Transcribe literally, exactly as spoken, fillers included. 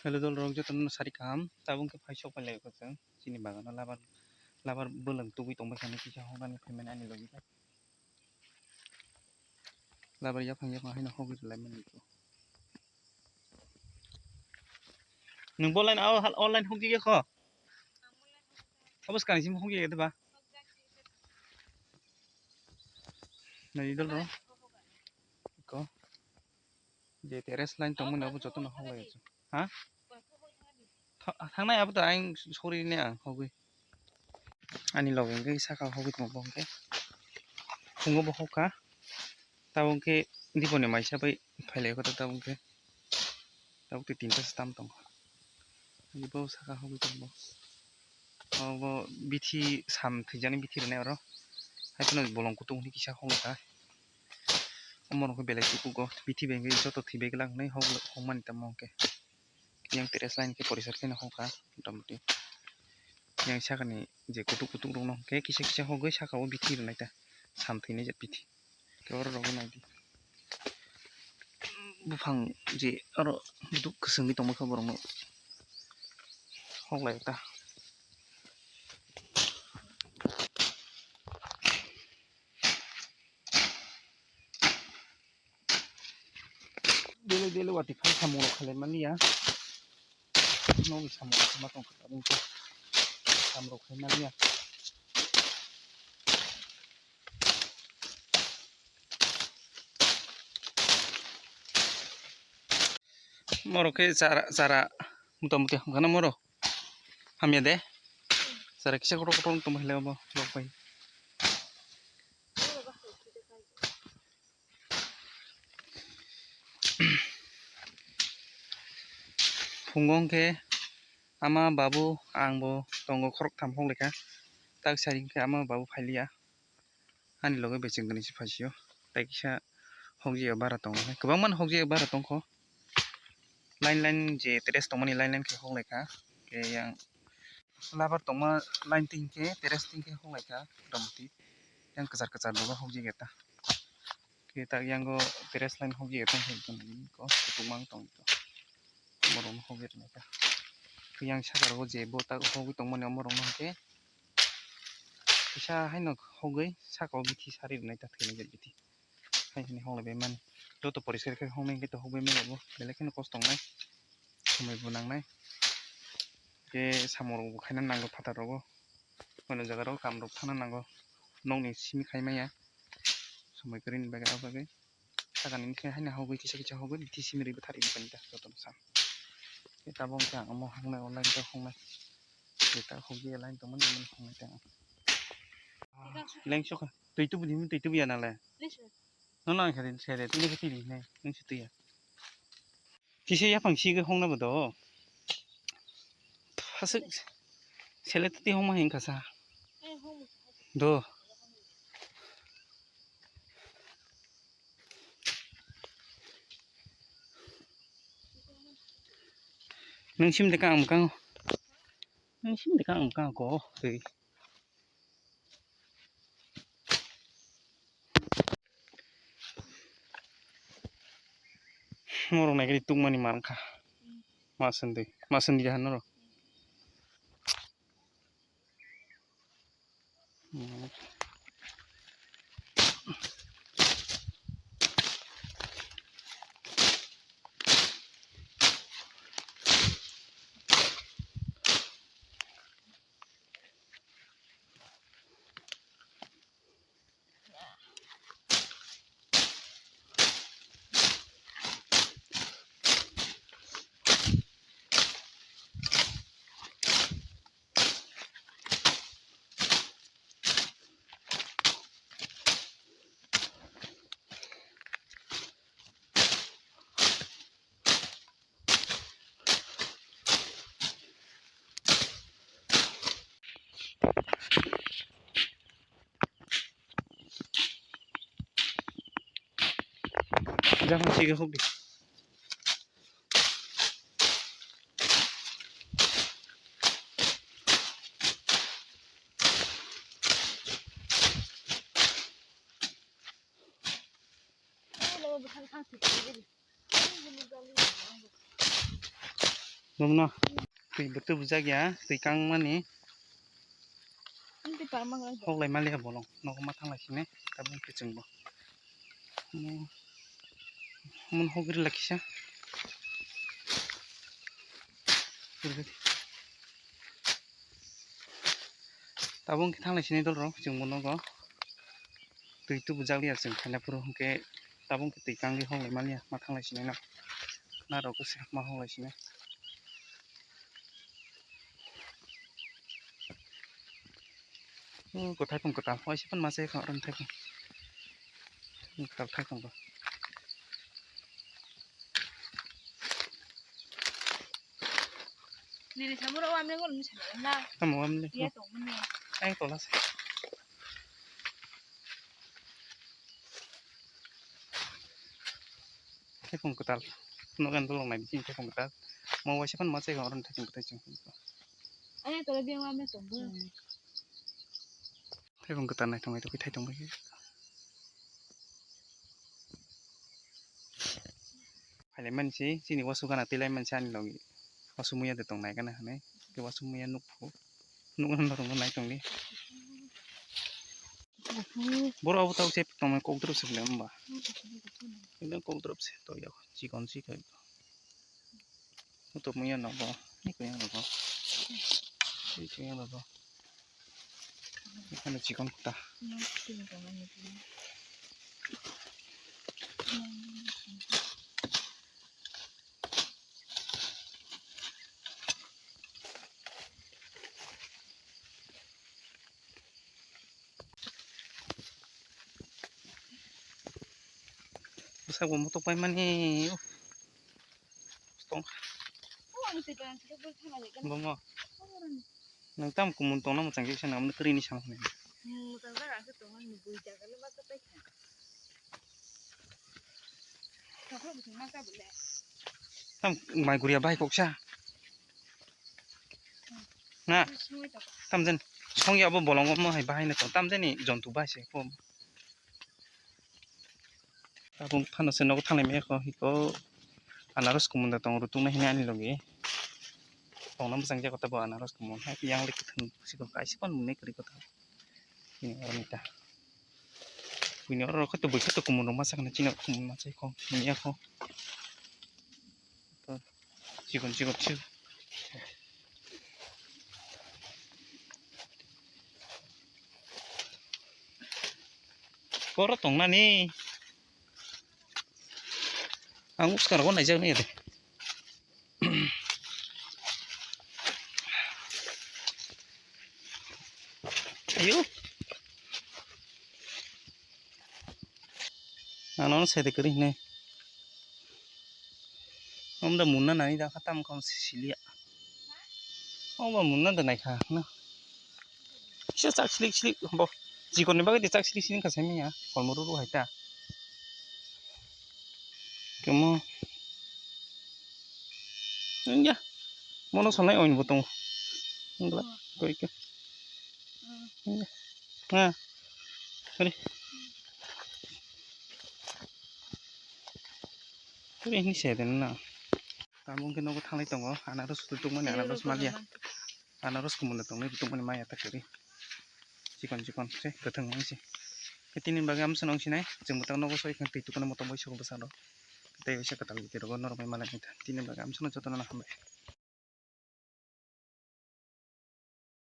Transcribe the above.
Hello dol rok, joto no sari kaham. Tabung khe phai sok pai lai ko chang. Chini bagan no labar, labar bwlwng tubui tong bai kha ni kisa hong ani phaimani ani logi ta. Labar yaphang yaphang haino hogri lai mani ko. Nung bo line, ao, hal online hogri ya ko. Abo skang sim hogri ya ba. Nai dol rok. Ko. Je terrace line tong mani abo joto no hoglai achu. Ha? Tha-, thangnai abo to aing sori ne ang hogwi. Ani loge hingke saka hogwi tong bong khe. Phungo bo hokha. Tabung khe diponi maisa bai phailai kotha tabung khe. Tabuk te tinta stam tong. Ani bo saka hogwi tong bo. Abo bithi sam thwijani bithi rwnai oro. Hai phano bolong kutung hini kisa hong ta. Omo rok khe belai kuku go. Bithi bengke joto thwi bai glak nai hong, hong mani tamo khe. Yang terrace line khe porisar khe no hong kha. Motamuti. Yang saka ni je kutuk kutuk rok no khe kisa kisa hogwi saka o bithi rwnai ta. Sam thwijani jat bithi. Khe oro rok nai di. Buphang je aro buduk keseng ni tongma khe borok no hoglai ta. Dele dele wati phai samung rok khalai mani ya. Nogi samung rok ma tong kha tabung khe. Samung rok khai mani ya. Moro khe chara, chara, motamuti hamkha na moro. Hamya de. Chara kisa kotor kotor tongma hile abo, rok bai. Phungo hingkhe ama, babu, ang bo tongo, khoroktham hoglai kha. Tak sari hingkhe ama, babu phailiya. Ani loge becheng gani se phaisiyo. Tai kisa hokje bara tong. Kwbangma hokje bara tongkho. Line line je terrace tongmani line line khe hoglai kha. Khe yang labar tongma line tin khe terrace tin khe hoglai kha. Motamuti yang kwchar kwchar doga hokje ta. Khe ta yang go terrace line hokje tong khe ko kutung mang tong to. Morong hokje ta. Khe yang sakar go je bo ta hokje tongmani morong hokje. Kisa haino hogwi saka o bithi sari rwnai ta thwinai jat bithi. Hai hini honglai bai mani. Joto poriskar khe hongnai hingkhe to hogwi mani bo. Belai kheno kosto wngnai. Somoi bo nangnai. Khe samung rok bo khaina nango phatar rogo. Oino jaga rok kam rok thana nango. Nokni simi khai maya. Somoi kwrwini bagwi abo bagwi. Sakani khe haino hogwi kisa kisa hogwi bithi simi rwi bwthar rwi bani ta joto no sam. Khe tabuk khe ang omo hongnai online ta hongnai. Khe ta hogwi line tongmani omo hongnai ta ang. Lengso kha. Twi tubu di, twi tubu ya na le. Nono ang kha din sere, tini kha tini ne, nung si tuya. Kisa yaphang si khe hongna ba do. Phasik. Sele tati hongma hing kasa. Do. Nung sim de kang kang. Nung sim de kang kang ko. Tui. Morok nai khe tuk mani markha. Masandi, masandi jahan noro. Jahan sige hogdi. Bumno. Tui butu bujak ya, tui kang mani. Ini ti parmang aja. Hoklai malia bolong. Nogo ma thanglai sini. Tabung kicing bo. Mun, mun hogri lakisa. Tabung khe thanglai sini dol ro, kicing bo nogo. Tui tu bujak lia sing, kena puru ke tabung ke tui kang di hoklai malia, ma thanglai sini na. Na ro ko se, ma hoklai sini. Oh, ko thaipung ko tal. Oi, siapan masa ko ron thaipung. Ko tal thaipung ko. Nini samura wam ne ngol ni sana na. Tamo wam ne. Iya to mene. Ay, tolas. Thaipung ko tal. Nogo kan tolong na bikin thaipung ko tal. Mau wasiapan masa ko ron thaipung ko tal. Ay, tolas biang wam ne to. Thaipung ko tal na tong itu, thaipung ko. Hale man si, sini wasu kana tilai man si ani logi. Wasu muya de tong nai kana ne. Ke wasu muya nuk phu. Nuk nan tong nai tong ni. Boro abu tau sep tong kok drup sep lem ba. Ini kok drup sep to ya. Cikon si to. Untuk muya na ba. Ini ko yang ba. Ini ko yang ba. Ano, cikon ko ta. Basa ko mutok pa mani. Stong. Bungo. Nang tam kumun tong na macang kisa na mun keri ni sang ne. Tam mai guria bai kok sa. Na. Tam jen. Song ya bo bolong mo hai bai na to. Tam jen ni jontu bai se ko. Tabung phano se nogo thanglai maya ko hiko. Anaros kumun da tong rutung na hini ani logi. Tong na masang ja ko tabo anaros kumun. Hai yang lek thun si ko kai si kon mune keri ko ta. Ini orang ita. Ini orang ko to bui ko to kumun rong masak na cina kumun masak ko. Ini ako. Cikon, cikon, cikon. Koro tong na ni. Angus karo na jak ni de. Ayo. Ano se de keri ne. Om da mun na nai da khatam kam silia. Om ba mun na da nai kha na. Kisa chak silik silik bo. Jikon ni ba ke chak silik silik kasa mi ya. Kol muru ru hai ta. Kemo. Ya. Mono sanai oin botong. Enggak. Koi ke. Ya. Nah. Kari. Kari ini saya na. Tabung ke nogo thanglai tong o, anaros tutuk mani, anaros malia. Anaros kumun da tong ni tutuk mani maya ta keri. Cikon, cikon, se, gathang ni se. Ke tini baga am sanong sinai, jeng butak nogo soi kan tutuk na motong boi soko basalo. Kata yo sa katal kiti rogo normal mala nita. Tini baga am sanong joto na hambai.